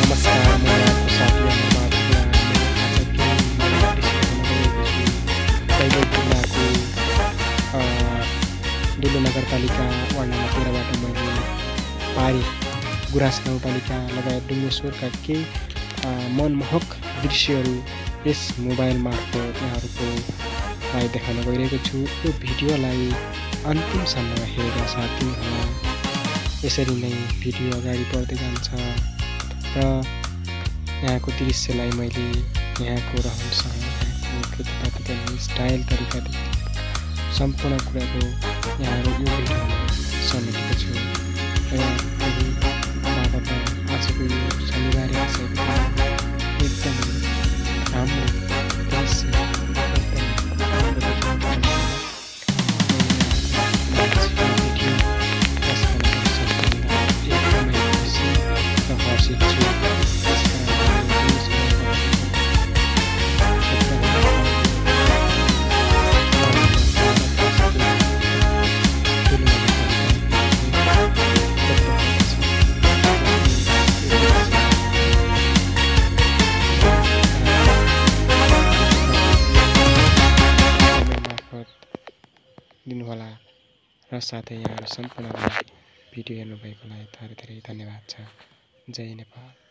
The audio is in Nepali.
नमस्कार, म यहाँको साथी अमरबहादुर आज के डिस्ट्रिक्ट जिल्लाको दुलो नगरपालिका वार्ड नम्बर 13बाट मैले पारी गुराँस गाउँपालिका लगायत डुङ्गेश्वरका केही मनमोहक दृश्यहरू यस मोबाइल मार्फत यहाँहरूलाई देखाउन गइरहेको छु। यो भिडियोलाई अन्तिमसम्म हेरेर साथ दिनुहोला। यसरी नै भिडियो अगाडि बढ्दै जान्छ र यहाँको दृश्यलाई मैले यहाँको रहनसहन, यहाँको खेतीपाती गर्ने स्टाइल, तरिकादेखि सम्पूर्ण कुराको यहाँहरू यो भिडियोमा समेटेको छु। र यही बाबाका आजको यो शनिबार एकदमै राम्रो दृश्य, दिनुहोला र साथै यहाँहरू सम्पूर्णलाई भिडियो हेर्नुभएकोलाई धेरै धेरै धन्यवाद छ। जय नेपाल।